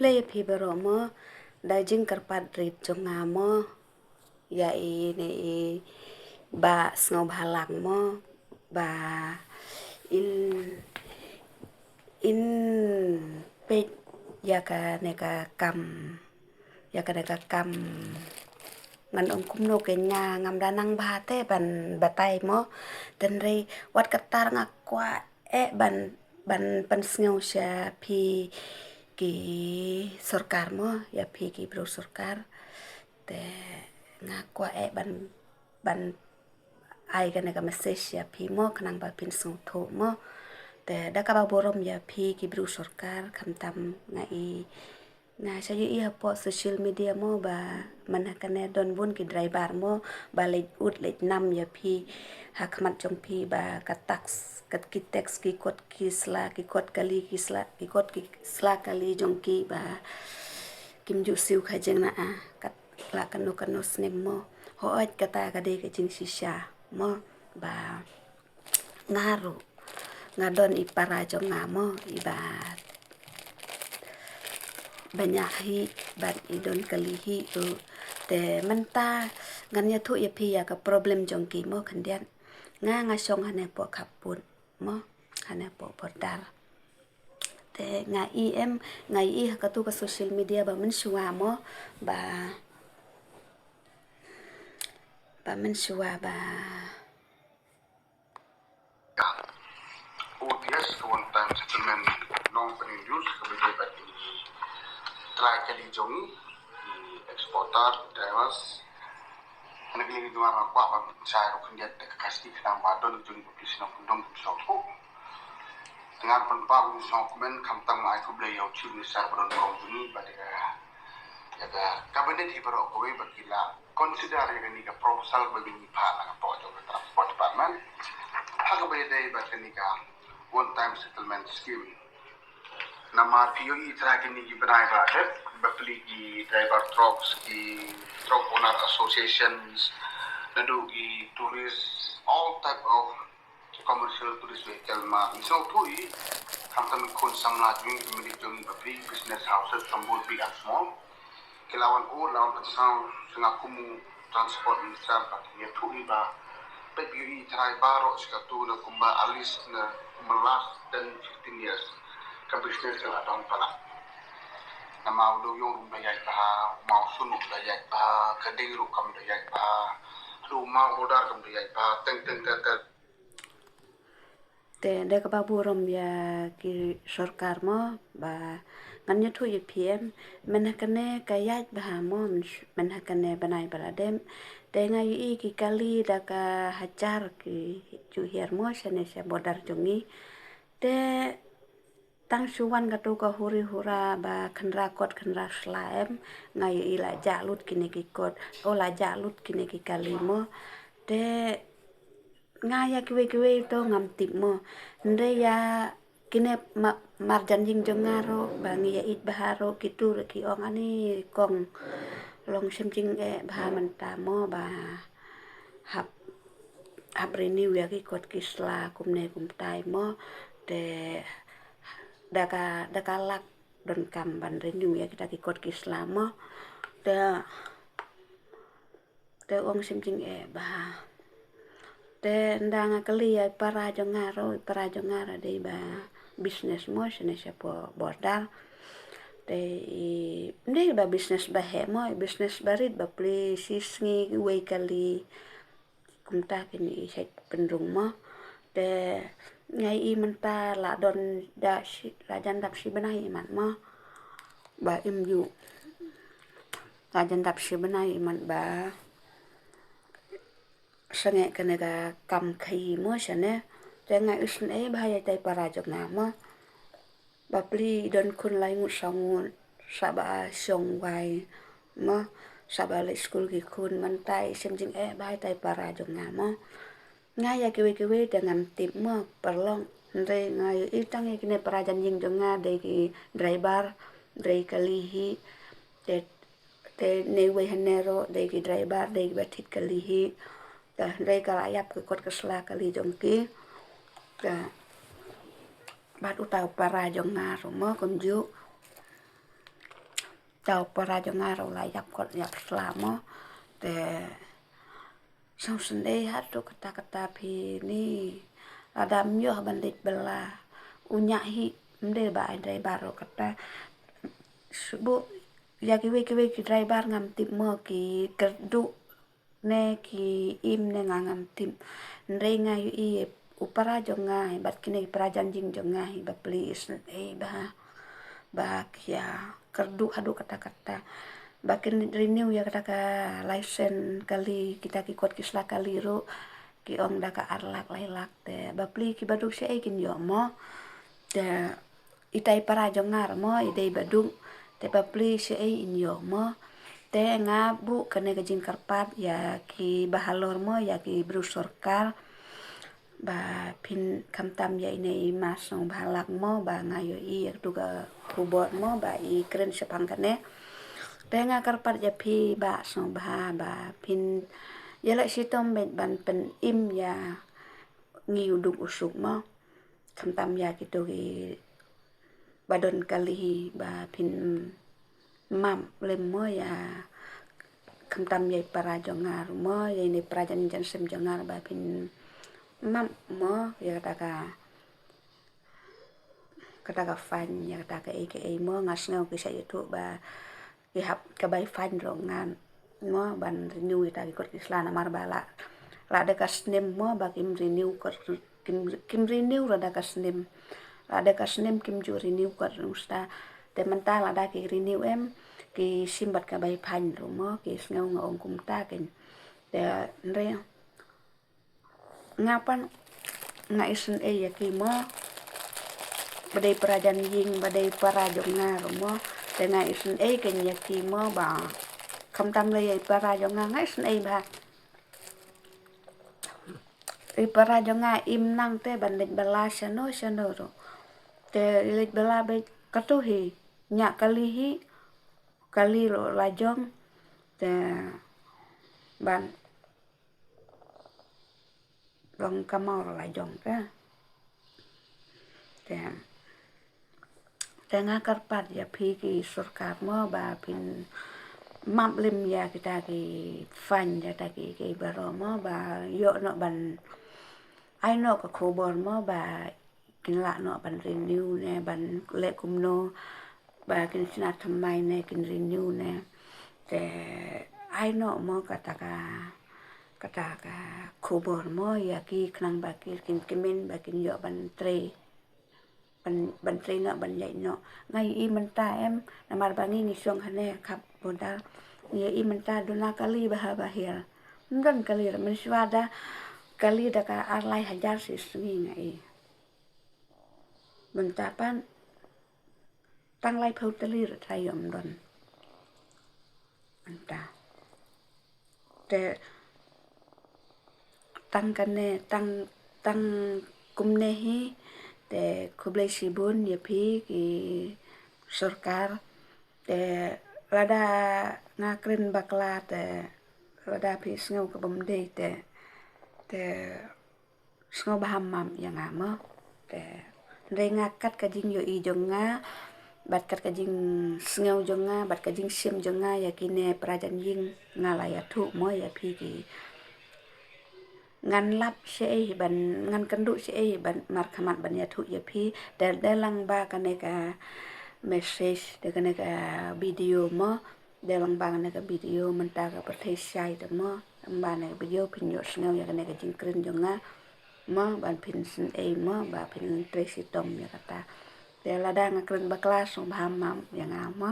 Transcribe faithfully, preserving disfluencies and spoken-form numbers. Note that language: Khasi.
Khublei ïa phi baroh mo, da jingkyrpad rit jong nga mo, ïa i ne i Bah Sngewbhalang mo, ba in, in peit ïa kane ka kam, ïa kane ka kam ngan ong kumno, ke nga ngam da nang bha te ban batai mo. Tynrai wat katta nga kwah eh ban, ban pynsngew sha phi ki sorkar mo, ïa phi ki briew sorkar. Te nga kwah eh ban, ban ai kane ka message ïa phi mo, khnang ba phin sngewthuh mo. Te da kaba burom ïa phi ki briew sorkar, khamtam nga i, nga shu ïohi hapoh social media mo, ba mynta kane don bun ki driver mo, ba leit ud leit nam ïa phi ha khmat jong phi, ba ka tax, ka ki tax, ki kot ki sla, ki kot kali ki sla, ki kot ki sla kali jong ki, ba kim ju siew kha jingnaah, kat la kano kano snem mo. Hooid kata ka dei ka jingshisha mo, ba nga ruh nga don i para jong nga mo, i ba, ba ñiah hi, bad i don kali hi ruh. Te mynta ngan ïathuh ïa phi ïa ka problem jong ki mo khyndiat. Nga nga shong hane poh khappud mo, hane poh border. Te nga i em, nga i ha katu ka social media ba mynshuwa mo, ba, ba mynshuwa ba O T S, one time settlement, nongpynim dues, kaba ïadei bad i trai kali jong i, i exporter, drivers. Hynrei kali jong nga nga kwah ban share ruh khyndiat da ka Khasi khnang ba don jong i ba phi sngewthuh, don jong i ba phi sngewthuh. Te ngan pynpaw kum sngewkmen, khamtam nga ai khublei ïa u Chief Minister ba don burom jong i bad ïa ka, ïa ka cabinet hi baroh kawei ba ki la consider ïa kane ka proposal ba ngi phah na ka pok jong ka Transport Department ha kaba ïadei bad kane ka one time settlement scheme. Namar phi ïohi trai kine ki bnai ba la dep, bapli ki driver trucks, ki truck owner associations, naduh ki tourist, all type of commercial tourist vehicle, ma ngi sngewthuh hi, khamtam ki khun samla jong ngi, ki family jong ngi, bapli business houses, tangba big and small, ki la wan ud, la wan pynsaw sha nga kum u Transport Minister, ba ki ïathuh hi ba peit, phi ïohi trai baroh shi katto, na kumba at least na kumba last ten fifteen years ka business ka la down palat. Namar u dewïong ruh um da ïaid bha, u mawsun ruh um da ïaid bha, ka ding ruh kam da ïaid bha, haduh u maw order kam da ïaid bha, teng teng ter ter. Te da kaba burom ïa ki sorkar mo, ba ngan ïathuh ïa phi em, mynta kane ka ïaid bha mo, mynta kane bnai ba la dep. Te nga ïohi ki kali da ka hajar ki ju hiar mo shane sha border jong ngi. Te tang shu wan katu ka huri hura ba khynra kot khynra sla em, nga ïohi la jah lut kine ki kot, o la jah lut kine ki kali mo. Te nga ïa kiwei kiwei to ngam tip mo. Hynrei ïa kine ma-, marjan ïing jong nga ruh ba ngi ïa ïeit bha ruh, kitu ruh ki ong ani kong long shem jingeh bha mynta mo, ba hap, hap renew ïa ki kot ki sla kumne kumtai mo. Te da ka, da ka lak donkam ban renew ïa kita ki kot ki sla mo. Te, te ong shem jingeh bha. Te ynda nga kylli ïa i para jong nga ruh, i para jong nga ruh dei ba business mo shane shapoh border. Te i, ym dei ba business ba heh mo, i business ba rit, bapli shi sngi wei kali. Kumta kine i sait pynrung mo. Te nga i mynta la don da shi, la jan dap shi bnai imat mo. Ba im ju. La jan dap shi bnai imat ba sangeh kane ka kam khaïi mo shane. Te nga isynei bha ïa itai para jong nga mo. Bapli i don khun lai ngut saw ngut, sa ba shong wai mo, sa ba leit skul ki khun, mynta i shem jingeh bha itai para jong nga mo. Nga ïa kiwei kiwei te ngam tip mo, paralok. Hynrei nga ïohi tang ïa kine para jan ïing jong nga dei ki driver, dei kali hi. Te, te neiwei hangne ruh dei ki driver, dei kiba thied kali hi. Te hynrei ka la ïap ki kot ki sla kali jong ki. Te bad uta u para jong nga ruh mo kumjuh. Tau para jong nga ruh la ïap kot ïap sla mo. Te sngewsynei haduh katta katta phi ni. Lada ym ïoh ban leit bylla u ñiah hi, ym dei ba ai driver ruh katta. Shu ïa kiwei kiwei ki driver ngam tip mo, ki kyrduh ne ki im ne nga ngam tip. Hynrei nga ïohi u para jong nga hi bad kine ki para jan ïing jong nga hi bapli isynei bha. Ba ki ïa kyrduh haduh katta katta. Ba kin renew ïa kata ka license kali, kita ki kot ki sla kali ruh ki ong da ka ar lak lai lak. Te bapli kiba duk shaei kin ïoh mo. Te itai para jong nga ruh mo i dei ba duk. Te bapli shaei in ïoh mo. Te nga buh kane ka jingkyrpad ïa kiba halor mo, ïa ki briew sorkar. Ba phin khamtam ïa ine i ma Sngewbha Lak mo, ba nga ïohi ïa katu ka khubor mo ba i kren shaphang kane. Te nga kyrpad ïa phi Bah Sngewbha ba phin ïaleh shitom beit ban pynim ïa ngi u duk u suk mo. Khamtam ïa kito kiba don kali hi ba phin map lem mo ïa, khamtam ïa i para jong nga ruh mo, ïa ine i para jan jan sem jong nga ruh ba phin map mo ïa kata ka, kata ka fine, ïa kata kaei kaei mo. Nga sngew ki sa ïathuh ba ki hap ka bai fine ruh ngan mo ban renew ïa kita ki kot ki sla namar ba la, la da ka snem mo ba kim renew kot, kim, kim renew la da ka snem. La da ka snem kim ju renew kot ruh sta. Te mynta lada ki renew em, ki shim bad ka bai fine ruh mo, ki sngew nga ong kumta ken. Te hynrei nga pan nga isynei ïa ki mo. Ba dei para jan ïing, ba dei para jong nga ruh mo. Te nga isynei ken ïa ki mo ba khamtam lei ïa i para jong nga, nga isynei bha. I para jong nga im nang te ban leit bylla shano shano ruh. Te leit bylla beit katu hi, ñiah kali hi, kali ruh la jong. Te ban long kamau ruh la jong ka. Te, te nga kyrpad ïa phi ki sorkar mo ba phin map lem ïa kita ki fine, ïa kita ki, ki baroh mo ba ïoh noh ban ai noh ka khubor mo ba kin lah noh ban renew ne ban leh kumno, ba kin shna thymmai ne kin renew ne. Te ai noh mo kata ka, kata ka khubor mo ïa ki khnang ba ki kin kmen ba kin ïoh ban trei, ban, ban trei noh, ban ïaid noh. Nga ïohi mynta em, namar ba ngi ngi shong hangne khap border, ngi ïohi mynta duna kali bha bha hiar. Ym don kali, mynshuwa da kali da ka ar lai hajar shi sngi nga ïohi. Mynta pat tang laiphew tylli ruh trai ym don. Mynta te tang kane, tang, tang kumne hi. Te khublei shibun ïa phi ki sorkar. Te lada nga kren bakla te lada phi sngew ka bym dei te, te sngewbha map ïa nga mo. Te hynrei nga kat ka jingïohi jong nga bad kat ka jingsngew jong nga bad ka jingshim jong nga ïa kine para jan ïing nga la ïathuh mo ïa phi ki. Ngan lap shaei ban, ngan kynduh shaei ban markhmat ban ïathuh ïa phi. Te dei lang ba kane ka message, dei kane ka video mo. Dei lang ba kane ka video mynta ka pyrthei shai te mo. Ba kane ka video phin ïohsngew ïa kane ka jingkren jong nga mo, ban phin sngewsih mo, ba phin trei shitom ïa kata. Te lada nga kren bakla sngewbha map ïa nga mo.